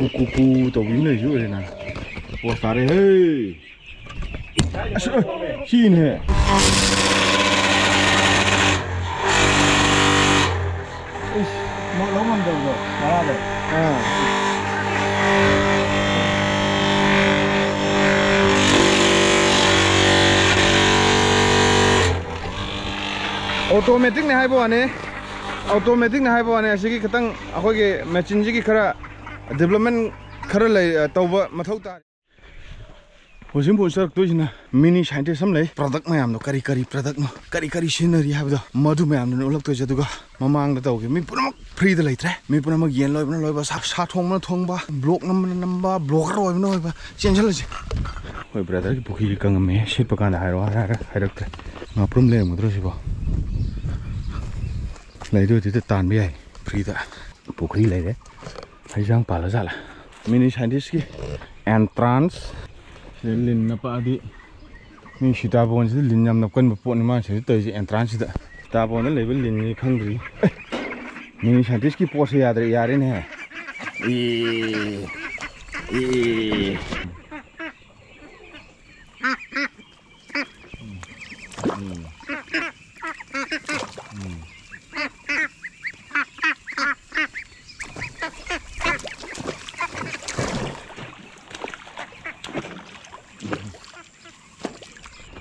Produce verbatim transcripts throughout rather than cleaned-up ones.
ꯀꯨ ꯀꯨ ꯇꯧꯕꯤ ꯑꯃ ꯂꯩꯔꯤꯁꯦ ꯎꯔꯦꯅ꯫ ꯄꯣꯁ ꯇꯥꯔꯦ ꯍꯦ꯫ ꯑꯁ, ꯑ, ꯁꯤꯅꯦ꯫ ꯏꯁ, ꯃꯣꯏ ꯂꯧ ꯉꯝꯗꯕꯗꯣ ꯃꯔꯥꯗꯣ꯫ ꯑꯥ꯫ ꯑꯣꯇꯣꯃꯦꯇꯤꯛꯅꯦ ꯍꯥꯏꯕ ꯋꯥꯅꯤ꯫ ꯑꯣꯇꯣꯃꯦꯇꯤꯛꯅꯦ ꯍꯥꯏꯕ ꯋꯥꯅꯤ꯫ ꯑꯁꯤꯒꯤ ꯈꯤꯇꯪ ꯑꯩꯈꯣꯏꯒꯤ ꯃꯦꯆꯤꯟꯁꯤꯒꯤ ꯈꯔ ꯗꯤꯕ꯭ꯂꯞꯃꯦꯟ ꯈꯔ ꯂꯩ, ꯑ, ꯇꯧꯕ ꯃꯊꯧ ꯇꯥꯔꯤ꯫ ꯍꯧꯖꯤꯛ ꯄꯨꯁꯤꯜꯂꯛꯇꯣꯏꯁꯤꯅ ꯃꯤꯅꯤ ꯁꯥꯏꯟꯇꯤꯁ ꯑꯃ ꯂꯩ꯫ ꯄ꯭ꯔꯗꯛ ꯃꯌꯥꯝꯗꯣ ꯀꯔꯤ ꯀꯔꯤ ꯄ꯭ꯔꯗꯛꯅꯣ, ꯀꯔꯤ ꯀꯔꯤ ꯁꯤꯖꯤꯟꯅꯔꯤ ꯍꯥꯏꯕꯗꯣ ꯃꯗꯨ ꯃꯌꯥꯝꯗꯨꯅ ꯎꯠꯂꯛꯇꯣꯏꯁꯦ꯫ ꯑꯗꯨꯒ ꯃꯃꯥꯡꯗ ꯇꯧꯈꯤꯕ ꯃꯤ ꯄꯨꯝꯅꯃꯛ ꯐ꯭ꯔꯤꯗ ꯂꯩꯇ꯭ꯔꯦ꯫ ꯃꯤ ꯄꯨꯝꯅꯃꯛ ꯌꯦꯟ ꯂꯣꯏꯕꯅ ꯂꯣꯏꯕ, ꯁꯥ, ꯁꯥ ꯊꯣꯡꯕꯅ ꯊꯣꯡꯕ, ꯕ꯭ꯂꯣꯛ ꯅꯝꯕꯅ ꯅꯝꯕ, ꯕ꯭ꯂꯣꯒꯔ ꯑꯣꯏꯕꯅ ꯑꯣꯏꯕ꯫ ꯆꯦꯟꯁꯤꯜꯂꯁꯤ꯫ ꯑꯩꯈꯣꯏ ꯕ꯭ꯔꯗꯔꯒꯤ ꯄꯨꯈ꯭ꯔꯤꯒꯤ ꯀꯪꯉꯝꯃꯦ꯫ ꯁꯤꯠꯄ ꯀꯥꯟꯗ ꯍꯥꯏꯔꯛꯑꯣ ꯍꯥꯏꯔ ꯍꯥꯏꯔꯛꯇ꯭ꯔꯦ꯫ ꯉꯥꯄ꯭ꯔꯨꯝ ꯂꯩꯔꯝꯒꯗ꯭ꯔꯣ ꯁꯤꯕꯣ? ꯂꯩꯗꯣꯏꯗꯤ ꯇꯥꯟꯕ ꯌꯥꯏ ꯐ꯭ꯔꯤꯗ꯫ ꯄꯨꯈ꯭ꯔꯤ ꯂꯩꯔꯦ꯫ ꯍꯩꯖꯥꯡ ꯄꯥꯜꯂ ꯖꯥꯠꯂ? ꯃꯤꯅꯤ ꯁꯥꯏꯟꯇꯤꯁꯀꯤ ꯑꯦꯟꯇ꯭ꯔꯥꯟꯁ꯫ ꯁꯤꯗ ꯂꯤꯟ ꯅꯞꯄꯛꯑꯗꯤ, ꯃꯤ ꯁꯤꯇꯥꯕꯣꯟꯁꯤꯗ ꯂꯤꯟ ꯌꯥꯝ ꯅꯞꯀꯟꯕ ꯄꯣꯠꯅꯤ ꯃꯥꯅ ꯁꯤꯗ ꯇꯧꯔꯤꯁꯦ, ꯑꯦꯟꯇ꯭ꯔꯥꯟꯁꯁꯤꯗ꯫ ꯁꯤꯇꯥꯕꯣꯟꯗ ꯂꯩꯕ ꯂꯤꯟꯅꯤ ꯈꯪꯗ꯭ꯔꯤ꯫ ꯑꯦ! ꯃꯤꯅꯤ ꯁꯥꯏꯟꯇꯤꯁꯀꯤ ꯄꯣꯠꯁꯦ ꯌꯥꯗ꯭ꯔꯦ, ꯌꯥꯔꯦꯅꯦꯍꯦ꯫ ꯑꯦ! ꯑꯦ!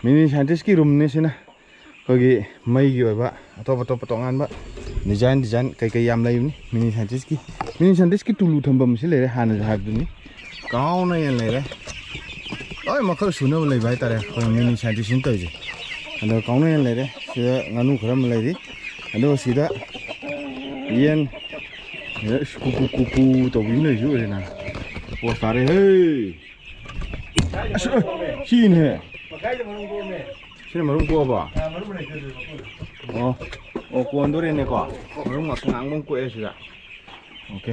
ꯃꯤꯅꯤ ꯁꯥꯏꯟꯇꯤꯁꯀꯤ ꯔꯨꯝꯅꯤ ꯁꯤꯅ꯫ ꯑꯩꯈꯣꯏꯒꯤ ꯃꯩꯒꯤ ꯑꯣꯏꯕ ꯑꯇꯣꯞ ꯑꯇꯣꯞꯄ ꯇꯣꯉꯥꯟꯕ ꯗꯤꯖꯥꯏꯟ ꯗꯤꯖꯥꯏꯟ ꯀꯩꯀꯩ ꯌꯥꯝ ꯂꯩꯕꯅꯤ ꯃꯤꯅꯤ ꯁꯥꯏꯟꯇꯤꯁꯀꯤ꯫ ꯃꯤꯅꯤ ꯁꯥꯏꯟꯇꯤꯁꯀꯤ ꯇꯨꯂꯨ ꯊꯝꯐꯝ ꯑꯁꯤ ꯂꯩꯔꯦ, ꯍꯥꯟꯅꯁꯨ ꯍꯥꯏꯕꯗꯨꯅꯤ꯫ ꯀꯥꯎꯅ ꯌꯦꯟ ꯂꯩꯔꯦ꯫ ꯂꯣꯏ ꯃꯈꯜ ꯁꯨꯅꯕ ꯂꯩꯕ ꯍꯥꯏꯇꯥꯔꯦ ꯑꯩꯈꯣꯏ ꯃꯤꯅꯤ ꯁꯥꯏꯟꯇꯤꯁꯅ ꯇꯧꯔꯤꯁꯦ꯫ ꯑꯗꯣ ꯀꯥꯎꯅ ꯌꯦꯟ ꯂꯩꯔꯦ, ꯁꯤꯗ ꯉꯥꯅꯨ ꯈꯔ ꯑꯃ ꯂꯩꯔꯤ꯫ ꯑꯗꯨꯒ ꯁꯤꯗ ꯌꯦꯟ, ꯁꯤꯗ ꯀꯨꯀꯨ ꯀꯨꯀꯨ ꯇꯧꯕꯤ ꯑꯃ ꯂꯩꯔꯤꯁꯤ ꯎꯔꯦꯅ꯫ ꯄꯣꯁ ꯇꯥꯔꯦ ꯍꯦ꯫ ꯑꯁ, ꯑ, ꯁꯤꯅꯦ꯫ ꯁꯤꯅ ꯃꯔꯨꯝ ꯀꯣꯛꯑꯕꯣ? ꯑꯣ, ꯑꯣ, ꯀꯣꯟꯗꯣꯔꯦꯅꯦꯀꯣ꯫ ꯃꯔꯨꯝ ꯉꯥꯛꯁꯪ ꯉꯥꯡꯕ ꯑꯃ ꯀꯣꯛꯑꯦ ꯁꯤꯗ꯫ ꯑꯣꯀꯦ꯫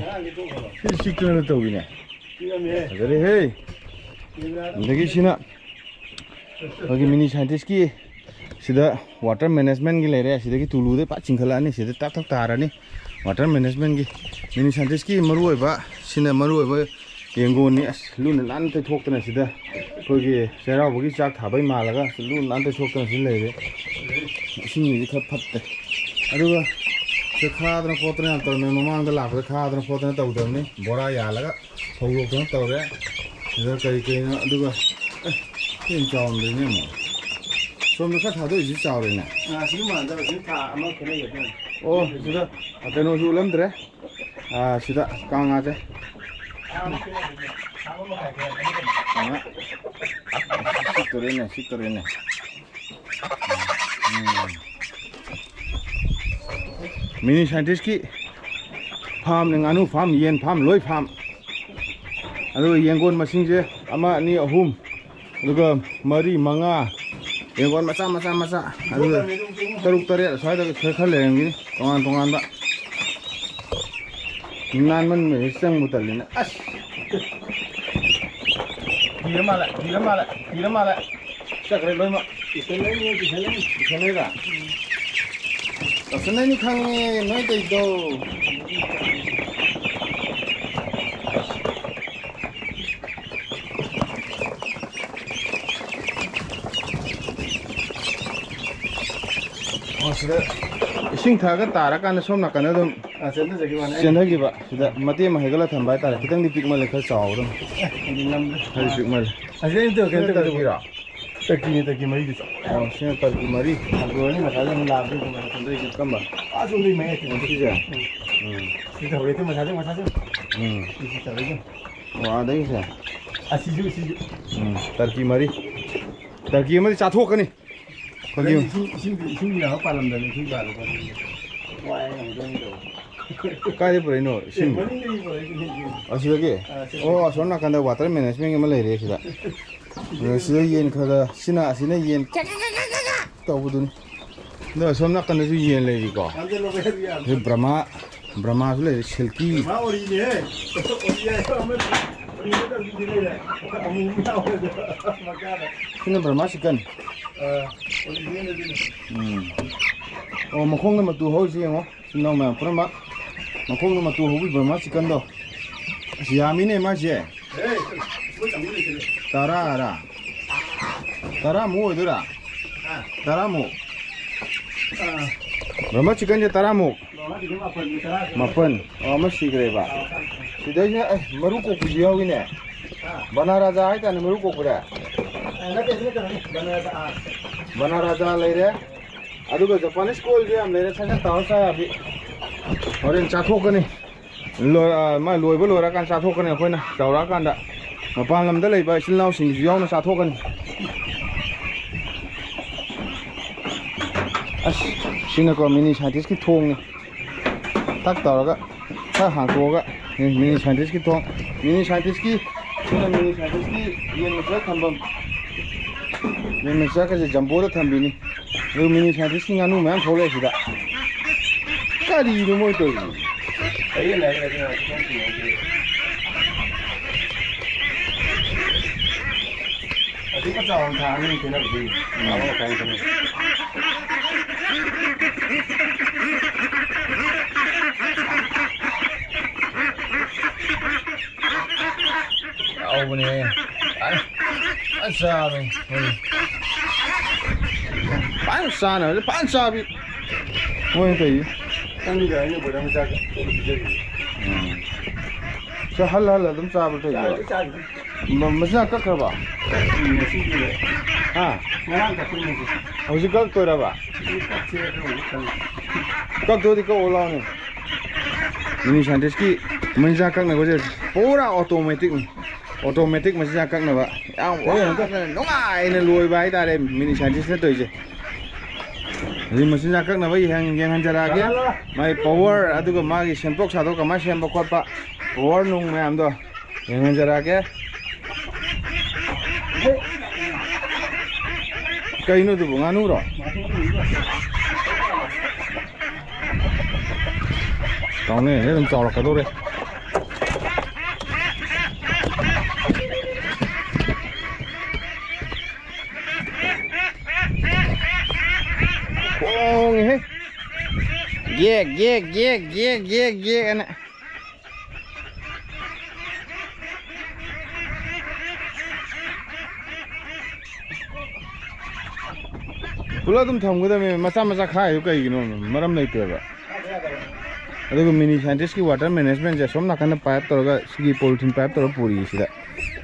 ꯁꯤ ꯆꯤꯛꯇꯅ ꯇꯧꯋꯤꯅꯦ꯫ ꯐꯖꯔꯦꯍꯦ꯫ ꯑꯗꯒꯤ ꯁꯤꯅ ꯑꯩꯈꯣꯏꯒꯤ ꯃꯤꯅꯤ ꯁꯥꯏꯟꯇꯤꯁꯀꯤ ꯁꯤꯗ ꯋꯥꯇꯔ ꯃꯦꯅꯦꯖꯃꯦꯟꯒꯤ ꯂꯩꯔꯦ꯫ ꯁꯤꯗꯒꯤ ꯇꯨꯂꯨꯗ ꯄꯥꯛ ꯆꯤꯡꯈꯠꯂꯛꯑꯅꯤ, ꯁꯤꯗ ꯇꯥꯛ ꯇꯛ ꯇꯥꯔꯅꯤ꯫ Water managementꯀꯤ, mini scientistꯀꯤ ꯃꯔꯨꯑꯣꯏꯕ, ꯁꯤꯅ ꯃꯔꯨꯑꯣꯏꯕ ꯌꯦꯡꯒꯣꯟꯅꯤ꯫ ꯑꯁ, ꯂꯨꯅ ꯅꯥꯟꯅ ꯇꯩꯊꯣꯛꯇꯅ ꯁꯤꯗ ꯑꯩꯈꯣꯏꯒꯤ ꯆꯩꯔꯥꯎꯕꯒꯤ ꯆꯥꯛ ꯊꯥꯕꯩ ꯃꯥꯜꯂꯒ ꯂꯨꯅ ꯅꯥꯟꯅ ꯇꯩꯊꯣꯛꯇꯅ ꯁꯤ ꯂꯩꯔꯦ꯫ ꯏꯁꯤꯡꯁꯤꯗꯤ ꯈꯔ ꯐꯠꯇꯦ꯫ ꯑꯗꯨꯒ ꯁꯤꯗ ꯈꯥꯗꯅ ꯈꯣꯠꯇꯅ ꯌꯥꯝ ꯇꯧꯔꯝꯃꯦ꯫ ꯃꯃꯥꯡꯗ ꯂꯥꯛꯄꯗ ꯈꯥꯗꯅ ꯈꯣꯠꯇꯅ ꯇꯧꯗꯕꯅꯤ꯫ ꯕꯣꯔꯥ ꯌꯥꯜꯂꯒ ꯐꯧꯗꯣꯛꯇꯅ ꯇꯧꯔꯦ꯫ ꯁꯤꯗ ꯀꯔꯤ ꯀꯔꯤꯅꯣ, ꯑꯗꯨꯒ, ꯑꯦ, ꯁꯤ ꯌꯥꯝ ꯆꯥꯎꯔꯝꯗꯣꯏꯅꯦ ꯑꯃꯨꯛ꯫ ꯁꯣꯝꯗ ꯈꯔ ꯊꯥꯗꯣꯛꯏꯁꯤ ꯆꯥꯎꯔꯦꯅꯦ꯫ ꯑꯥ, ꯁꯤꯒꯤ ꯃꯥꯟꯅꯗꯕ, ꯁꯤ ꯊꯥ ꯑꯃ ꯈꯦꯠꯅꯩꯌꯦ ꯑꯗꯨꯅ꯫ ꯑꯣ, ꯁꯤꯗ ꯀꯩꯅꯣꯁꯨ ꯎꯠꯂꯝꯗ꯭ꯔꯦ꯫ ꯑꯥ, ꯁꯤꯗ ꯀꯥꯡꯉꯥꯁꯦ꯫ ꯑꯥ, ꯁꯤꯠꯇꯣꯔꯦꯅꯦ, ꯁꯤꯠꯇꯣꯔꯦꯅꯦ꯫ ꯎꯝ꯫ Mini scientistꯀꯤ farmꯅꯤ, ꯉꯥꯅꯨ farm, ꯌꯦꯟ farm, ꯂꯣꯏ farm꯫ ꯑꯗꯨꯒ ꯌꯦꯡꯒꯣꯟ ꯃꯁꯤꯡꯁꯦ ꯑꯃ, ꯑꯅꯤ, ꯑꯍꯨꯝ, ꯑꯗꯨꯒ ꯃꯔꯤ, ꯃꯉꯥ, ꯌꯦꯡꯒꯣꯟ ꯃꯆꯥ, ꯃꯆꯥ, ꯃꯆꯥ, ꯑꯗꯨꯒ ꯇꯔꯨꯛ, ꯇꯔꯦꯠ ꯑꯁ꯭ꯋꯥꯏꯗ ꯈꯔ, ꯈꯔ ꯂꯩꯔꯝꯒꯅꯤ, ꯇꯣꯉꯥꯟ ꯇꯣꯉꯥꯟꯕ꯫ ꯅꯥꯟꯃꯟꯕꯁꯤ ꯆꯪꯕ ꯇꯜꯂꯤꯅꯦ꯫ ꯑꯁ! ꯊꯤꯔ ꯃꯥꯜꯂꯦ, ꯊꯤꯔ ꯃꯥꯜꯂꯦ, ꯊꯤꯔ ꯃꯥꯜꯂꯦ꯫ ꯆꯠꯈ꯭ꯔꯦ ꯂꯣꯏꯅꯃꯛ꯫ ꯏꯁꯜꯂꯅꯤ, ꯏꯁꯜꯂꯅꯤ꯫ ꯏꯁꯜꯂꯦꯕ? ꯇꯧꯁꯟꯅꯅꯤ ꯈꯪꯉꯦ ꯅꯣꯏ ꯇꯧꯔꯤꯗꯣ꯫ ꯑꯣ, ꯁꯤꯗ ꯏꯁꯤꯡ ꯊꯛꯑꯒ ꯇꯥꯔꯀꯥꯟꯗ ꯁꯣꯝ ꯅꯥꯀꯟꯗ ꯑꯗꯨꯝ ꯑꯥ, ꯆꯦꯟꯊꯖꯈꯤꯕ ꯋꯥꯅꯦ꯫ ꯆꯦꯟꯊꯈꯤꯕ꯫ ꯁꯤꯗ ꯃꯇꯦꯛ ꯑꯃ ꯍꯩꯒꯠꯂ ꯊꯝꯕ ꯍꯥꯏꯇꯥꯔꯦ꯫ ꯈꯤꯇꯪꯗꯤ ꯄꯤꯛꯃꯜꯂꯦ, ꯈꯔ ꯆꯥꯎꯕꯗ꯫ ꯑꯦ, ꯑꯩꯗꯤ ꯉꯝꯗ꯭ꯔꯦ꯫ ꯈꯔꯗꯤ ꯄꯤꯛꯃꯜꯂꯦ꯫ ꯑꯁꯤꯗ ꯑꯩꯅ ꯇꯧꯔꯒꯦ, ꯁꯤꯅ ꯇꯧꯔꯒꯦ꯫ ꯇꯔꯀꯤꯔꯣ? ꯇꯔꯀꯤꯅꯦ, ꯇꯔꯀꯤ ꯃꯔꯤꯗꯨ ꯆꯥꯎ-, ꯑꯣ, ꯁꯤꯅ ꯇꯔꯀꯤ ꯃꯔꯤ꯫ ꯑꯗꯨ ꯑꯅꯤ ꯃꯈꯥꯗ ꯑꯃꯨꯛ ꯂꯥꯛꯑꯕꯗꯤ ꯑꯗꯨꯝ ꯃꯊꯟꯗ ꯑꯩꯁꯨ ꯀꯝꯕ? ꯑꯥ, ꯁꯣꯝꯗꯩ ꯃꯌꯥꯏ ꯇꯤꯡꯉꯣ꯫ ꯁꯤꯁꯦ? ꯎꯝ꯫ ꯎꯝ꯫ ꯁꯤ ꯇꯧꯔꯦ, ꯑꯗꯨ ꯃꯁꯥꯁꯨ, ꯃꯁꯥꯁꯨ꯫ ꯎꯝ꯫ ꯁꯤ ꯇꯧꯔꯦ꯫ ꯑꯣ, ꯑꯗꯩꯁꯦ? ꯑꯁꯤꯁꯨ, ꯁꯤꯁꯨ꯫ ꯎꯝ, ꯇꯔꯀꯤ ꯃꯔꯤ꯫ ꯇꯔꯀꯤ ꯑꯃꯗꯤ ꯆꯥꯊꯣꯛꯀꯅꯤ꯫ ꯑꯩꯈꯣꯏꯒꯤ ꯏꯁꯤꯡ, ꯏꯁꯤꯡ, ꯏꯁꯤꯡ ꯌꯥꯕ ꯄꯥꯜꯂꯝꯗꯕꯅꯤ, ꯏꯁꯤꯡ ꯄꯥꯜꯂꯦ꯫ ꯋꯥꯏ ꯌꯥꯝ ꯇꯣꯏꯅ ꯇꯧꯕ꯫ ꯀꯥꯏꯗꯩ ꯄꯨꯔꯛꯏꯅꯣ ꯏꯁꯤꯡ? ꯑꯦ, ꯃꯅꯤꯡꯗꯒꯤ ꯄꯨꯔꯛꯏꯅꯦ ꯏꯁꯤꯡ꯫ ꯑꯁꯤꯗꯒꯤ? ꯑꯥ, ꯁꯤ ꯑꯣ, ꯑꯁꯣꯝ ꯅꯥꯀꯟꯗ water management ꯑꯃ ꯂꯩꯔꯦ ꯁꯤꯗ꯫ ꯑꯗꯣ ꯁꯤꯗ ꯌꯦꯟ ꯈꯔ ꯈꯔ, ꯁꯤꯅ, ꯑꯁꯤꯅ ꯌꯦꯟ ꯀꯦꯛ ꯀꯦꯛ ꯀꯦꯛ ꯀꯦꯛ ꯀꯦꯛ ꯇꯧꯕꯗꯨꯅꯤ꯫ ꯑꯗꯣ ꯑꯁꯣꯝ ꯅꯥꯀꯟꯗꯁꯨ ꯌꯦꯟ ꯂꯩꯔꯤꯀꯣ꯫ ꯌꯥꯝ ꯆꯠꯂꯣ, ꯌꯥꯝ ꯁꯤ ꯆꯠꯂꯣ꯫ ꯕ꯭ꯔꯍꯃꯥ, ꯕ꯭ꯔꯍꯃꯥꯁꯨ ꯂꯩꯔꯦ, ꯁꯤꯜꯀꯤ꯫ ꯕ꯭ꯔꯍꯃꯥ ꯑꯣꯔꯤꯅꯦꯍꯦ꯫ ꯑꯣꯔꯤ ꯍꯥꯏꯕ ꯑꯃ, ꯑꯣꯔꯤ ꯅꯠꯇꯕꯗꯨꯗꯤ ꯂꯩꯔꯦ꯫ ꯑꯃꯨꯕ ꯌꯥꯎꯋꯦ ꯑꯗꯣ, ꯃꯈꯥꯗ꯫ ꯁꯤꯅ ꯕ꯭ꯔꯍꯃꯥ chicken꯫ ꯑꯥ, ꯑꯣꯔꯤꯖꯤꯅꯦꯜ ꯑꯗꯨꯅ꯫ ꯎꯝ꯫ ꯑꯣ, ꯃꯈꯣꯡꯗ ꯃꯇꯨ ꯍꯧꯔꯤꯁꯤ ꯌꯦꯡꯉꯣ꯫ ꯏꯆꯤꯟ ꯏꯅꯥꯎ ꯃꯌꯥꯝ ꯄꯨꯝꯅꯃꯛ꯫ ꯃꯈꯣꯡꯗ ꯃꯇꯨ ꯍꯧꯕꯤ ꯕꯔꯃꯥ ꯆꯤꯛꯀꯟꯗꯣ꯫ ꯑꯁ, ꯌꯥꯝꯃꯤꯅꯦ ꯃꯥꯁꯦ꯫ ꯇꯔꯥꯔꯥ? ꯇꯔꯥꯃꯨꯛ ꯑꯣꯏꯗꯣꯏꯔꯥ? ꯇꯔꯥꯃꯨꯛ? ꯕꯔꯃꯥ ꯆꯤꯛꯀꯟꯁꯦ ꯇꯔꯥꯃꯨꯛ? ꯃꯥꯄꯟ꯫ ꯑꯣ, ꯑꯃ ꯁꯤꯈ꯭ꯔꯦꯕ꯫ ꯁꯤꯗꯩꯁꯤꯗ, ꯑꯦ, ꯃꯔꯨ ꯀꯣꯛꯄꯤꯁꯨ ꯌꯥꯎꯏꯅꯦ꯫ ꯕꯅꯥ ꯔꯥꯖꯥ ꯍꯥꯏꯇꯥꯔꯦ, ꯃꯔꯨ ꯀꯣꯛꯄꯗ꯫ ꯕꯅꯥ ꯔꯥꯖꯥ ꯂꯩꯔꯦ꯫ ꯑꯗꯨꯒ ꯖꯄꯥꯅꯤꯁ ꯀꯣꯏꯜꯁꯨ ꯌꯥꯝ ꯂꯩꯔꯦ, ꯁꯠ ꯁꯠ ꯇꯧꯔ ꯆꯥ ꯌꯥꯕꯤ꯫ ꯍꯣꯔꯦꯟ ꯆꯥꯊꯣꯛꯀꯅꯤ꯫ ꯂꯣꯏ-, ꯑ, ꯃꯥ ꯂꯣꯏꯕ ꯂꯣꯏꯔꯀꯥꯟꯗ ꯆꯥꯊꯣꯛꯀꯅꯤ ꯑꯩꯈꯣꯏꯅ, ꯆꯥꯎꯔꯛꯑꯀꯥꯟꯗ꯫ ꯃꯄꯥꯟ ꯂꯝꯗ ꯂꯩꯕ ꯏꯆꯤꯜ ꯏꯅꯥꯎꯁꯤꯡꯁꯨ ꯌꯥꯎꯅ ꯆꯥꯊꯣꯛꯀꯅꯤ꯫ ꯑꯁ, ꯁꯤꯅꯀꯣ ꯃꯤꯅꯤ ꯁꯥꯏꯟꯇꯤꯁꯀꯤ ꯊꯣꯡꯅꯤ꯫ ꯇꯛ ꯇꯧꯔꯒ ꯈꯔ ꯍꯥꯡꯇꯣꯛꯑꯒ, ꯃꯤꯅꯤ ꯁꯥꯏꯟꯇꯤꯁꯀꯤ ꯊꯣꯡ, ꯃꯤꯅꯤ ꯁꯥꯏꯟꯇꯤꯁꯀꯤ, ꯁꯤꯅ ꯃꯤꯅꯤ ꯁꯥꯏꯟꯇꯤꯁꯀꯤ ꯌꯦꯟ ꯃꯆꯥꯛ ꯊꯝꯐꯝ꯫ ꯌꯦꯟ ꯃꯆꯥꯛꯀꯁꯦ ꯖꯝꯕꯣꯗ ꯊꯝꯕꯤꯅꯤ꯫ ꯑꯗꯨ ꯃꯤꯅꯤ ꯁꯥꯏꯟꯇꯤꯁꯀꯤ ꯉꯥꯅꯨ ꯃꯌꯥꯝ ꯊꯣꯛꯂꯛꯑꯦ ꯁꯤꯗ꯫ ꯀꯔꯤꯅꯣ ꯃꯣꯏ ꯇꯧꯔꯤꯁꯤ? ꯑꯗꯨꯒ ꯆꯥꯎꯅ ꯊꯥ ꯑꯅꯤ ꯈꯦꯠꯅꯕꯗꯤ꯫ ꯎꯝ꯫ ꯌꯥꯎꯕꯅꯦ꯫ ꯐꯖꯅ ꯆꯥꯕꯅꯤ ꯃꯣꯏ꯫ ꯐꯖꯅ ꯆꯥꯅꯕꯁꯦ ꯐꯖꯅ ꯆꯥꯕꯤ꯫ ꯃꯣꯏꯅ ꯇꯧꯔꯤ꯫ ꯈꯪꯗꯦ, ꯑꯩꯅ ꯕꯣꯏꯂꯔ ꯃꯆꯥ ꯄꯤꯖꯔꯤꯌꯦ꯫ ꯎꯝ꯫ ꯁꯤ ꯍꯜ ꯍꯜ ꯑꯗꯨꯝ ꯆꯥꯕ꯭ꯔꯥ ꯇꯧꯔꯤꯁꯦ? ꯆꯥꯗꯤ ꯆꯥꯗ꯭ꯔꯤ꯫ ꯃ-, ꯃꯆꯤꯟꯖꯥꯛ ꯀꯛꯈ꯭ꯔꯕ? ꯉꯁꯤꯒꯤ ꯍꯥ? ꯉꯔꯥꯡ ꯀꯛꯄꯅꯤ ꯉꯁꯤ꯫ ꯍꯧꯖꯤꯛ ꯀꯛꯇꯣꯏꯔꯕ? ꯍꯧꯖꯤꯛ ꯀꯛꯁꯤꯔ ꯈꯪꯗꯦ, ꯈꯪꯗꯦ꯫ ꯀꯛꯇꯣꯏꯗꯤ ꯀꯛꯑꯣ ꯂꯥꯎꯅꯦ꯫ ꯃꯤꯅꯤ ꯁꯥꯏꯟꯇꯤꯁꯀꯤ ꯃꯆꯤꯟꯖꯥꯛ ꯀꯛꯅꯕꯁꯦ ꯄꯨꯔꯥ ꯑꯣꯇꯣꯃꯦꯇꯤꯛꯅꯤ꯫ ꯑꯣꯇꯣꯃꯦꯇꯤꯛ ꯃꯆꯤꯟꯖꯥꯛ ꯀꯛꯅꯕ ꯌꯥꯝ ꯋꯥꯅ ꯅꯨꯡꯉꯥꯏꯅ ꯂꯣꯏꯕ ꯍꯥꯏꯇꯥꯔꯦ ꯃꯤꯅꯤ ꯁꯥꯏꯟꯇꯤꯁꯅ ꯇꯧꯔꯤꯁꯦ꯫ ꯍꯧꯖꯤꯛ ꯃꯆꯤꯟꯖꯥꯛ ꯀꯛꯅꯕ ꯌꯦꯡ-, ꯌꯦꯡꯍꯟꯖꯔꯛꯑꯒꯦ꯫ ꯃꯥꯒꯤ ꯄꯋꯥꯔ ꯑꯗꯨꯒ ꯃꯥꯒꯤ ꯁꯦꯝꯗꯣꯛ ꯁꯥꯗꯣꯛ ꯀꯃꯥꯏꯅ ꯁꯦꯝꯕ ꯈꯣꯠꯄ, ꯄꯋꯥꯔ ꯅꯨꯡ ꯃꯌꯥꯝꯗꯣ ꯌꯦꯡꯍꯟꯖꯔꯛꯑꯒꯦ꯫ ꯀꯩꯅꯣ ꯑꯗꯨꯕꯨ, ꯉꯥꯅꯨꯔꯣ? ꯀꯥꯎꯅꯦ, ꯑꯗꯨꯝ ꯆꯥꯎꯔꯛꯀꯗꯧꯔꯦ꯫ ꯈꯣꯡꯉꯦꯍꯦ꯫ ꯌꯦꯛ, ꯌꯦꯛ, ꯌꯦꯛ, ꯌꯦꯛ, ꯌꯦꯛ, ꯌꯦꯛ ꯑꯅ꯫ ꯄꯨꯂꯞ ꯑꯗꯨꯝ ꯊꯝꯒꯗꯕꯅꯦ꯫ ꯃꯆꯥ ꯃꯆꯥ ꯈꯥꯏꯗꯨ ꯀꯩꯒꯤꯅꯣ? ꯃꯔꯝ ꯂꯩꯇꯦꯕ꯫ ꯑꯗꯨꯒ ꯃꯤꯅꯤ ꯁꯥꯏꯟꯇꯤꯁꯀꯤ ꯋꯥꯇꯔ ꯃꯦꯅꯦꯖꯃꯦꯟꯁꯦ ꯑꯁꯣꯝ ꯅꯥꯀꯟꯗ ꯄꯥꯏꯞ ꯇꯧꯔꯒ, ꯁꯤꯒꯤ ꯄꯣꯂꯤꯊꯤꯟ ꯄꯥꯏꯞ ꯇꯧꯔꯒ ꯄꯨꯔꯤ ꯁꯤꯗ꯫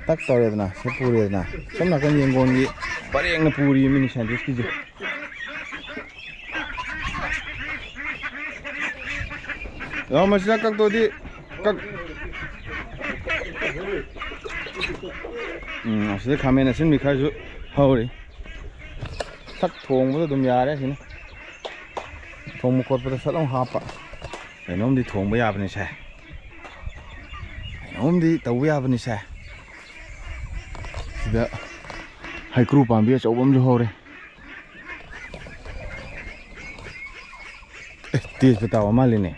ꯇꯛ ꯇꯧꯔꯦꯗꯅ, ꯁꯤ ꯄꯨꯔꯦꯗꯅ꯫ ꯁꯣꯝ ꯅꯥꯀꯟ ꯌꯦꯡꯒꯣꯟꯒꯤ ꯄꯔꯦꯡꯅ ꯄꯨꯔꯤ ꯃꯤꯅꯤ ꯁꯥꯏꯟꯇꯤꯁꯀꯤꯁꯦ꯫ ꯂꯥꯛꯑꯣ, ꯃꯁꯤꯗ ꯀꯛꯇꯣꯗꯤ ꯀꯛ-, ꯎꯝ, ꯑꯁꯤꯗ ꯈꯥꯃꯦꯟ ꯑꯁꯤꯟꯕꯤ ꯈꯔꯁꯨ ꯍꯧꯔꯤ꯫ ꯁꯛ ꯊꯣꯡꯕꯗ ꯑꯗꯨꯝ ꯌꯥꯔꯦ ꯁꯤꯅ꯫ ꯊꯣꯡꯕ ꯈꯣꯠꯄꯗ ꯁꯠ ꯂꯥꯎ ꯍꯥꯞꯄ꯫ ꯀꯩꯅꯣꯝꯗꯤ ꯊꯣꯡꯕ ꯌꯥꯕꯅꯤꯁꯦ꯫ ꯀꯩꯅꯣꯝꯗꯤ ꯇꯧꯕ ꯌꯥꯕꯅꯤꯁꯦ꯫ ꯁꯤꯗ ꯍꯩꯀ꯭ꯔꯨ ꯄꯥꯝꯕꯤ ꯑꯆꯧꯕ ꯑꯃꯁꯨ ꯍꯧꯔꯦ꯫ ꯑꯦ, ꯇꯦꯖꯄꯇꯥ ꯑꯣꯏ ꯃꯥꯜꯂꯤꯅꯦ꯫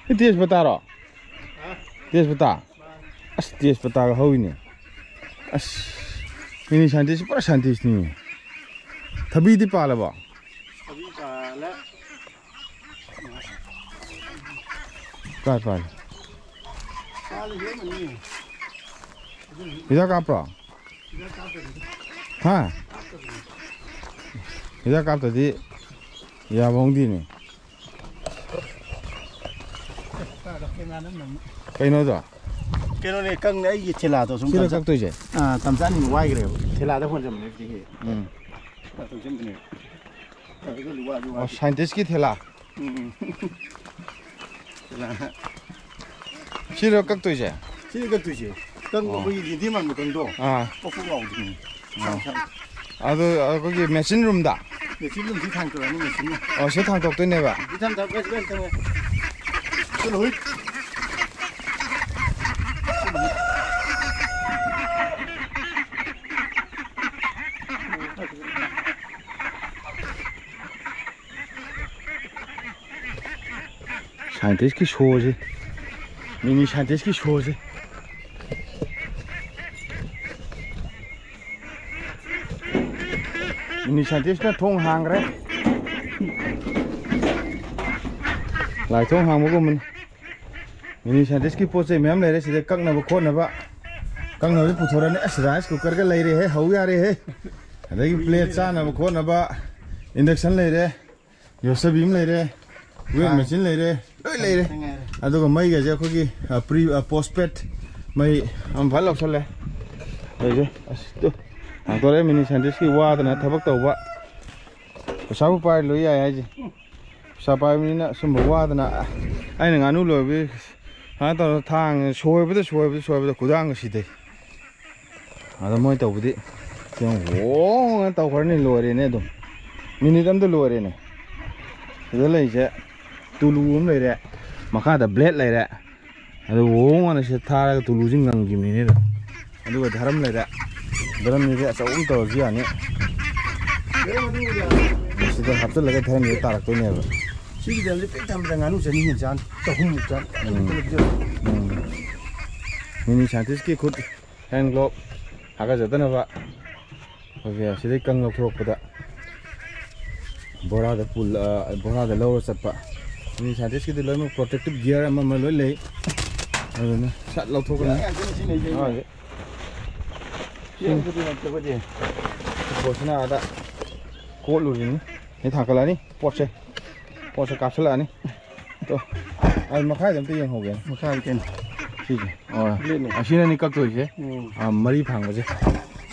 ꯁꯤ ꯇꯦꯖꯄꯇꯥꯔꯣ? ꯇꯦꯖꯄꯇꯥ? ꯑꯁ, ꯇꯦꯖꯄꯇꯥꯒ ꯍꯧꯋꯤꯅꯦ꯫ ꯑꯁ, ꯃꯤꯅꯤ ꯁꯥꯏꯟꯇꯤꯁ ꯄꯨꯔꯥ ꯁꯥꯏꯟꯇꯤꯁꯅꯤꯅꯦ꯫ ꯊꯕꯤꯗꯤ ꯄꯥꯜꯂꯕꯣ? ꯊꯕꯤ ꯄꯥꯜꯂꯦ꯫ ꯀꯥꯏ ꯄꯥꯜꯂꯤ? ꯄꯥꯜꯂꯤ, ꯍꯦꯛꯑꯝꯃꯅꯤ꯫ ꯍꯤꯗꯥꯛ ꯀꯥꯞꯄ꯭ꯔꯣ? ꯍꯥ? ꯍꯤꯗꯥꯛ ꯀꯥꯞꯇꯗꯤ ꯌꯥꯕ ꯍꯧꯗꯦꯅꯦ꯫ ꯀꯩꯅꯣꯗꯣ? ꯀꯩꯅꯣꯅꯦ, ꯀꯪꯅꯦ, ꯑꯩꯒꯤ ꯊꯦꯂꯥꯗꯣ ꯁꯨꯝ ꯁꯤꯗ ꯇꯝꯆꯥ-, ꯀꯛꯇꯣꯏꯁꯦ? ꯑꯥ, ꯇꯝꯆꯥꯅꯤꯅ ꯋꯥꯏꯈ꯭ꯔꯦꯕ꯫ ꯊꯦꯂꯥꯗ ꯍꯣꯟꯖꯟꯕꯅꯦ ꯍꯧꯖꯤꯛꯀꯤ꯫ ꯎꯝ꯫ ꯇꯧꯁꯟꯕꯅꯦ꯫ ꯑꯗꯨꯒ ꯂꯨꯋꯥ, ꯂꯨꯋꯥ꯫ ꯑꯣ, ꯁꯥꯏꯟꯇꯤꯁꯀꯤ ꯊꯦꯂꯥ꯫ ꯎꯝ, ꯎꯝ꯫ ꯊꯦꯂꯥ꯫ ꯁꯤꯔꯣ ꯀꯛꯇꯣꯏꯁꯦ? ꯁꯤꯅ ꯀꯛꯇꯣꯏꯁꯦ꯫ ꯀꯪ ꯑꯣ꯫ ꯑꯩꯈꯣꯏꯒꯤ ꯌꯦꯟꯗꯦꯝ ꯃꯥꯟꯕ ꯀꯪꯗꯣ꯫ ꯑꯥ꯫ ꯄꯣꯛ ꯄꯣꯛ ꯂꯥꯎꯕꯗꯨꯅꯤ꯫ ꯑꯣ꯫ ꯑꯗꯨ ꯑꯩꯈꯣꯏꯒꯤ ꯃꯦꯆꯤꯟ ꯔꯨꯝꯗ? ꯃꯦꯆꯤꯟ ꯔꯨꯝꯁꯤ ꯊꯥꯡꯇꯣꯔꯛꯑꯅꯤ, ꯃꯦꯆꯤꯟꯅ꯫ ꯑꯣ, ꯁꯤ ꯊꯥꯡꯇꯣꯛꯇꯣꯏꯅꯦꯕ? ꯁꯤ ꯊꯥꯡ-, ꯊꯥꯡ-, ꯊꯥꯡ-, ꯊꯥꯡ-, ꯊꯥꯡ-, ꯊꯥꯡ-, ꯊꯥꯡ-, ꯊꯥꯡ-, ꯁꯥꯏꯟꯇꯤꯁꯀꯤ ꯁꯣꯁꯦ, ꯃꯤꯅꯤ ꯁꯥꯏꯟꯇꯤꯁꯀꯤ ꯁꯣꯁꯦ꯫ ꯃꯤꯅꯤ ꯁꯥꯏꯟꯇꯤꯁꯅ ꯊꯣꯡ ꯍꯥꯡꯈ꯭ꯔꯦ꯫ ꯂꯥꯏꯊꯣꯡ ꯍꯥꯡꯕꯒꯨꯝꯕꯅꯤ꯫ ꯃꯤꯅꯤ ꯁꯥꯏꯟꯇꯤꯁꯀꯤ ꯄꯣꯠ ꯆꯩ ꯃꯌꯥꯝ ꯂꯩꯔꯦ ꯁꯤꯗ, ꯀꯛꯅꯕ ꯈꯣꯠꯅꯕ꯫ ꯀꯛꯅꯕꯗꯤ ꯄꯨꯊꯣꯔꯛꯑꯅꯤ꯫ ꯑꯁ, ꯔꯥꯏꯁ ꯀꯨꯀꯔꯒ ꯂꯩꯔꯦꯍꯦ, ꯍꯧ ꯌꯥꯔꯦꯍꯦ꯫ ꯑꯗꯒꯤ ꯄ꯭ꯂꯦꯠ ꯆꯥꯅꯕ ꯈꯣꯠꯅꯕ, ꯏꯟꯗꯛꯁꯟ ꯂꯩꯔꯦ, ꯌꯣꯠꯁꯕꯤ ꯑꯃ ꯂꯩꯔꯦ, ꯋꯦꯠ ꯃꯦꯆꯤꯟ ꯂꯩꯔꯦ, ꯂꯣꯏ ꯂꯩꯔꯦ꯫ ꯑꯗꯨꯒ ꯃꯩꯒꯁꯦ ꯑꯩꯈꯣꯏꯒꯤ, ꯑ, ꯄ꯭ꯔꯤ-, ꯑ, ꯄꯣꯁꯄꯦꯗ ꯃꯩ ꯑꯃ ꯐꯠ ꯂꯧꯁꯜꯂꯦ꯫ ꯂꯩꯔꯦ꯫ ꯑꯁ, ꯇꯨ, ꯍꯥꯡꯗꯣꯔꯛꯑꯦ ꯃꯤꯅꯤ ꯁꯥꯏꯟꯇꯤꯁꯀꯤ ꯋꯥꯗꯅ ꯊꯕꯛ ꯇꯧꯕ꯫ ꯄꯩꯁꯥꯕꯨ ꯄꯥꯏꯔ ꯂꯣꯏ ꯌꯥꯏ ꯍꯥꯏꯁꯦ꯫ ꯄꯩꯁꯥ ꯄꯥꯏꯕꯅꯤꯅ ꯁꯨꯝꯕ ꯋꯥꯗꯅ, ꯑꯩꯅ ꯉꯥꯅꯨ ꯂꯣꯏꯕꯗꯤ ꯁꯨꯃꯥꯏꯅ ꯇꯧꯔ ꯊꯥꯡ ꯁꯣꯏꯕꯗ, ꯁꯣꯏꯕꯗ, ꯁꯣꯏꯕꯗ ꯈꯨꯗꯥꯡꯒ ꯁꯤꯗꯩ꯫ ꯑꯗ ꯃꯣꯏ ꯇꯧꯕꯗꯤ ꯌꯦꯡꯉꯨ, ꯋꯣꯡ ꯑꯅ ꯇꯧꯈ꯭ꯔꯅꯤ, ꯂꯣꯏꯔꯦꯅꯦ ꯑꯗꯨꯝ꯫ ꯃꯤꯅꯤꯠ ꯑꯃꯗ ꯂꯣꯏꯔꯦꯅꯦ꯫ ꯁꯤꯗ ꯂꯩꯔꯤꯁꯦ ꯇꯨꯂꯨ ꯑꯃ ꯂꯩꯔꯦ, ꯃꯈꯥꯗ ꯕ꯭ꯂꯦꯗ ꯂꯩꯔꯦ, ꯑꯗꯨ ꯋꯣꯡ ꯑꯅ ꯁꯤꯗ ꯊꯥꯔꯒ ꯇꯨꯂꯨꯁꯤ ꯉꯪꯈꯤꯕꯅꯤꯅꯦ ꯑꯗꯨꯝ꯫ ꯑꯗꯨꯒ ꯙꯔꯝ ꯂꯩꯔꯦ, ꯙꯔꯝꯁꯤꯗꯤ ꯑꯆꯧꯕ ꯑꯃ ꯇꯧꯔꯁꯨ ꯌꯥꯅꯤ꯫ ꯁꯤꯗ ꯍꯥꯞꯆꯤꯜꯂꯒ ꯙꯔꯝꯁꯤꯗ ꯇꯥꯔꯛꯇꯣꯏꯅꯦꯕ꯫ ꯁꯤꯒꯤ ꯙꯔꯝꯁꯦ ꯄꯤꯛ ꯊꯝꯕꯗ ꯉꯥꯅꯨ ꯆꯅꯤ ꯍꯦꯟ ꯆꯥꯅꯤ, ꯆꯍꯨꯝꯃꯨꯛ ꯆꯥꯅꯤ꯫ ꯎꯝ꯫ ꯎꯝ꯫ ꯃꯤꯅꯤ ꯁꯥꯏꯟꯇꯤꯁꯀꯤ ꯈꯨꯠ ꯍꯦꯟ ꯒ꯭ꯂꯣꯞ ꯍꯥꯀꯠꯆꯗꯅꯕ꯫ ꯑꯩꯈꯣꯏꯒꯤ ꯑꯁꯤꯗꯩ ꯀꯪ ꯂꯧꯊꯣꯔꯛꯄꯗ ꯕꯣꯔꯥꯗ ꯄꯨꯜ-, ꯑ, ꯕꯣꯔꯥꯗ ꯂꯧꯔ ꯆꯠꯄ꯫ ꯃꯤ ꯁꯥꯏꯟꯇꯤꯁꯀꯤꯗꯤ ꯂꯣꯏꯅꯃꯛ ꯄ꯭ꯔꯣꯇꯦꯛꯇꯤꯞ ꯒꯤꯌꯔ ꯑꯃ ꯑꯃ ꯂꯣꯏ ꯂꯩ꯫ ꯑꯗꯨꯅ ꯁꯠ ꯂꯧꯊꯣꯛꯀꯅꯤ꯫ ꯒꯤꯌꯔ ꯉꯥꯛꯇꯅꯤ ꯁꯤ ꯂꯩꯖꯩ꯫ ꯃꯥꯒꯤ ꯒꯤꯌꯔ ꯑꯝꯇ ꯂꯩꯔꯛꯇꯕꯗꯤ꯫ ꯄꯣꯠꯁꯤꯅ ꯑꯥꯗ ꯀꯣꯠꯂꯨꯔꯤꯅꯤ꯫ ꯁꯤ ꯊꯥꯡꯀꯠꯂꯛꯑꯅꯤ ꯄꯣꯠꯁꯦ꯫ ꯄꯣꯠꯁꯦ ꯀꯥꯞꯁꯤꯜꯂꯛꯑꯅꯤ꯫ ꯇꯣ, ꯑꯩ ꯃꯈꯥꯗ ꯑꯝꯇ ꯌꯦꯡꯍꯧꯒꯦ꯫ ꯃꯈꯥꯗ ꯀꯩꯅꯣ? ꯁꯤꯁꯦ꯫ ꯑꯣ, ꯕ꯭ꯂꯦꯗꯅꯦ꯫ ꯑꯁꯤꯅꯅꯤ ꯀꯛꯇꯣꯏꯁꯦ꯫ ꯎꯝ꯫ ꯑꯥ, ꯃꯔꯤ ꯐꯥꯡꯕꯁꯦ꯫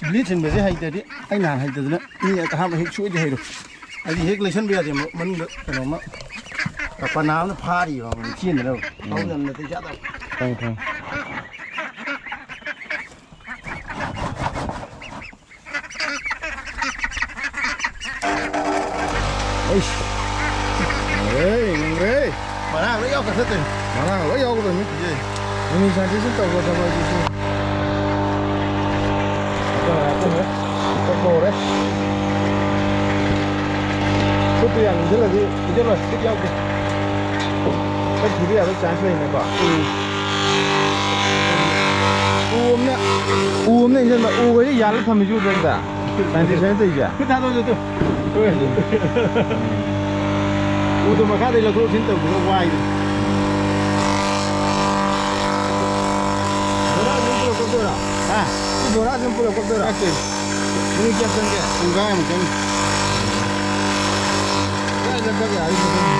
ꯕ꯭ꯂꯦꯗ ꯁꯤꯟꯕꯁꯦ ꯍꯩꯇꯗꯤ, ꯑꯩ ꯅꯍꯥꯟ ꯍꯩꯇꯗꯅ ꯃꯤ ꯑꯍꯥꯟꯕ ꯍꯦꯛ ꯁꯣꯏꯗꯤ ꯍꯩꯔꯣꯏ꯫ ꯍꯥꯏꯗꯤ ꯍꯦꯛ ꯂꯩꯁꯟꯕ ꯌꯥꯗꯦ, ꯃ-, ꯃꯅꯨꯡꯗ ꯀꯩꯅꯣꯝꯃ ꯄꯅꯥ ꯑꯃꯅ ꯐꯥꯔꯤꯕ ꯑꯃ ꯆꯦꯟꯗꯅꯕ꯫ ꯎꯝ꯫ ꯍꯧꯅ ꯅꯥꯇꯩ ꯆꯥꯗꯕ꯫ ꯈꯪꯉꯦ, ꯈꯪꯉꯦ꯫ ꯑꯩꯁ꯫ ꯉꯝꯈ꯭ꯔꯦ, ꯉꯝꯈ꯭ꯔꯦ꯫ ꯃꯔꯥꯡ ꯂꯣꯏ ꯌꯥꯎ ꯀꯛꯊꯠꯇꯣꯏꯅꯤ꯫ ꯃꯔꯥꯡ ꯂꯣꯏ ꯌꯥꯎꯒꯗꯕꯅꯤ꯫ ꯌꯦ꯫ ꯃꯤꯅꯤ ꯁꯥꯏꯟꯇꯤꯁꯅ ꯇꯧꯕ ꯊꯕꯛ ꯑꯁꯤꯁꯨ꯫ ꯍꯥꯞꯆꯟꯈ꯭ꯔꯦ, ꯍꯥꯞꯆꯟꯈ꯭ꯔꯦ꯫ ꯀꯛꯄ ꯍꯧꯔꯦ꯫ ꯈꯨꯠꯇꯨ ꯌꯥꯝ ꯏꯟꯁꯤꯜꯂꯗꯤ ꯏꯟꯁꯤꯜꯂꯣꯏ, ꯈꯨꯠ ꯌꯥꯎꯗꯦ꯫ ꯆꯠꯈꯤꯕ ꯌꯥꯕꯒꯤ ꯆꯥꯟꯁ ꯂꯩꯅꯀꯣ꯫ ꯎꯝ꯫ ꯎ ꯑꯃꯅ, ꯎ ꯑꯃꯅ ꯏꯟꯁꯤꯟꯕ, ꯎꯒꯁꯦ ꯌꯥꯜꯂ ꯊꯝꯃꯤꯁꯤ ꯎꯗ꯭ꯔꯣ ꯑꯝꯇ? ꯁꯥꯏꯟꯇꯤꯁ ꯍꯣꯏꯅ ꯇꯧꯔꯤꯁꯦ꯫ ꯈꯨꯠ ꯊꯥꯗꯣꯛꯑꯣ ꯑꯗꯨ꯫ ꯎꯗꯣ ꯃꯈꯥꯗꯩ ꯂꯧꯊꯣꯛ ꯂꯧꯁꯤꯟ ꯇꯧꯕꯗꯣ ꯋꯥꯏꯗꯅ꯫ ꯕꯣꯔꯥꯁꯦ ꯑꯗꯨꯝ ꯄꯨꯂꯞ ꯀꯛꯇꯣꯏꯔꯥ? ꯍꯥ? ꯁꯤ ꯕꯣꯔꯥꯁꯦ ꯑꯗꯨꯝ ꯄꯨꯂꯞ ꯀꯛꯇꯣꯏꯔꯥ? ꯀꯛꯇꯣꯏꯅꯤ꯫ ꯃꯤꯅꯤꯠ ꯀꯌꯥ ꯆꯪꯒꯦ? ꯄꯨꯡꯈꯥꯏꯃꯨꯛ ꯆꯪꯅꯤ꯫ ꯀꯗꯥꯏꯗ ꯀꯛ ꯌꯥꯔꯤꯅꯣ ꯈꯪꯗꯦ꯫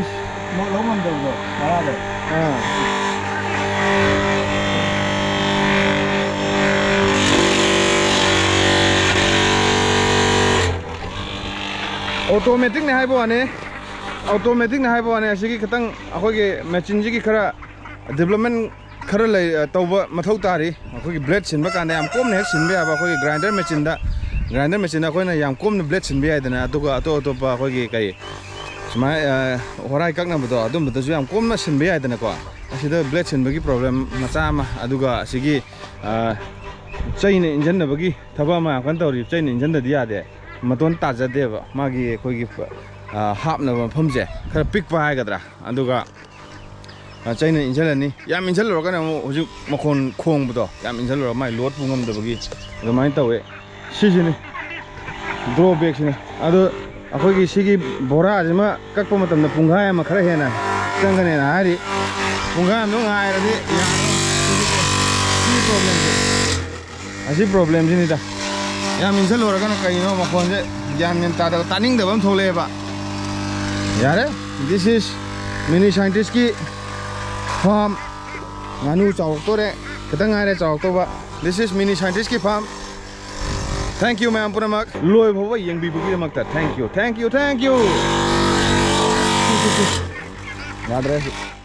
ꯏꯁ, ꯃꯣꯏ ꯂꯧ ꯉꯝꯗꯕꯗꯣ, ꯚꯔꯥꯗꯣ꯫ ꯑꯥ꯫ ꯑꯣꯇꯣꯃꯦꯇꯤꯛꯅꯦ ꯍꯥꯏꯕ ꯋꯥꯅꯤ, ꯑꯣꯇꯣꯃꯦꯇꯤꯛꯅꯦ ꯍꯥꯏꯕ ꯋꯥꯅꯤ꯫ ꯑꯁꯤꯒꯤ ꯈꯤꯇꯪ ꯑꯩꯈꯣꯏꯒꯤ ꯃꯦꯆꯤꯟꯁꯤꯒꯤ ꯈꯔ ꯗꯤꯕ꯭ꯂꯞꯃꯦꯟ ꯈꯔ ꯂꯩ, ꯑ, ꯇꯧꯕ ꯃꯊꯧ ꯇꯥꯔꯤ꯫ ꯑꯩꯈꯣꯏꯒꯤ ꯕ꯭ꯂꯦꯗ ꯁꯤꯟꯕ ꯀꯥꯟꯗ ꯌꯥꯝ ꯀꯣꯝꯅ ꯍꯦꯛ ꯁꯤꯟꯕ ꯌꯥꯕ, ꯑꯩꯈꯣꯏꯒꯤ ꯒ꯭ꯔꯥꯏꯟꯗꯔ ꯃꯦꯆꯤꯟꯗ, ꯒ꯭ꯔꯥꯏꯟꯗꯔ ꯃꯦꯆꯤꯟꯗ ꯑꯩꯈꯣꯏꯅ ꯌꯥꯝ ꯀꯣꯝꯅ ꯕ꯭ꯂꯦꯗ ꯁꯤꯟꯕ ꯌꯥꯏꯗꯅ, ꯑꯗꯨꯒ ꯑꯇꯣꯞ ꯑꯇꯣꯞꯄ ꯑꯩꯈꯣꯏꯒꯤ ꯀꯩ ꯁꯨꯃꯥꯏ, ꯑ, ꯍꯣꯔꯥꯏ ꯀꯛꯅꯕꯗꯣ, ꯑꯗꯨꯝꯕꯗꯁꯨ ꯌꯥꯝ ꯀꯣꯝꯅ ꯁꯤꯟꯕ ꯌꯥꯏꯗꯅꯀꯣ꯫ ꯑꯁꯤꯗ ꯕ꯭ꯂꯦꯗ ꯁꯤꯟꯕꯒꯤ ꯄ꯭ꯔꯣꯕ꯭ꯂꯦꯝ ꯃꯆꯥ ꯑꯃ, ꯑꯗꯨꯒ ꯑꯁꯤꯒꯤ, ꯑ, ꯆꯩꯅ ꯏꯟꯖꯟꯅꯕꯒꯤ ꯊꯕꯛ ꯑꯃ ꯌꯥꯝ ꯀꯟꯅ ꯇꯧꯔꯤ꯫ ꯆꯩꯅ ꯏꯟꯖꯟꯗꯗꯤ ꯌꯥꯗꯦ, ꯃꯇꯣꯟ ꯇꯥꯖꯗꯦꯕ꯫ ꯃꯥꯒꯤ ꯑꯩꯈꯣꯏꯒꯤ, ꯑ, ꯍꯥꯞꯅꯕ ꯃꯐꯝꯁꯦ ꯈꯔ ꯄꯤꯛꯄ ꯍꯥꯏꯒꯗ꯭ꯔꯥ, ꯑꯗꯨꯒ ꯑ, ꯆꯩꯅ ꯏꯟꯁꯤꯜꯂꯅꯤ꯫ ꯌꯥꯝ ꯏꯟꯁꯤꯜꯂꯨꯔꯒꯅ ꯑꯃꯨꯛ ꯍꯧꯖꯤꯛ ꯃꯈꯣꯟ ꯈꯣꯡꯕꯗꯣ, ꯌꯥꯝ ꯏꯟꯁꯤꯜꯂꯨꯔꯒ ꯃꯥꯏ ꯂꯣꯗ ꯄꯨ ꯉꯝꯗꯕꯒꯤ ꯑꯗꯨꯃꯥꯏꯅ ꯇꯧꯋꯦ꯫ ꯁꯤꯁꯤꯅꯤ ꯗ꯭ꯔꯣꯕꯦꯛꯁꯤꯅ꯫ ꯑꯗꯣ ꯑꯩꯈꯣꯏꯒꯤ ꯁꯤꯒꯤ ꯕꯣꯔꯥꯁꯤꯃ ꯀꯛꯄ ꯃꯇꯝꯗ ꯄꯨꯡꯈꯥꯏ ꯑꯃ ꯈꯔ ꯍꯦꯟꯅ ꯆꯪꯒꯅꯦꯅ ꯍꯥꯏꯔꯤ꯫ ꯄꯨꯡꯈꯥꯏ ꯑꯃꯗꯣ ꯉꯥꯏꯔꯗꯤ ꯌꯥꯔꯔꯣꯏ꯫ ꯁꯤꯒꯤ ꯄ꯭ꯔꯣꯕ꯭ꯂꯦꯝꯁꯦ꯫ ꯑꯁꯤ ꯄ꯭ꯔꯣꯕ꯭ꯂꯦꯝꯁꯤꯅꯤꯗ꯫ ꯌꯥꯝ ꯏꯟꯁꯤꯜꯂꯨꯔꯒꯅ ꯀꯩꯅꯣ ꯃꯈꯣꯟꯁꯦ ꯒ꯭ꯌꯥꯟ ꯃꯦꯟ ꯇꯥꯗꯕ, ꯇꯥꯅꯤꯡꯗꯕ ꯑꯃ ꯊꯣꯛꯂꯛꯑꯦꯕ꯫ ꯌꯥꯔꯦ, this is mini scientistꯀꯤ farm꯫ ꯉꯥꯅꯨ ꯆꯥꯎꯔꯛꯇꯣꯔꯦ, ꯈꯤꯇꯪ ꯉꯥꯏꯔꯦ ꯆꯥꯎꯔꯛꯇꯧꯕ꯫ This is mini scientistꯀꯤ farm꯫ Thank you ꯃꯌꯥꯝ ꯄꯨꯝꯅꯃꯛ, ꯂꯣꯏꯕ ꯐꯥꯎꯕ ꯌꯦꯡꯕꯤꯕꯒꯤꯗꯃꯛꯇ thank you, thank you, thank you꯫ ꯌꯥꯗ꯭ꯔꯦ꯫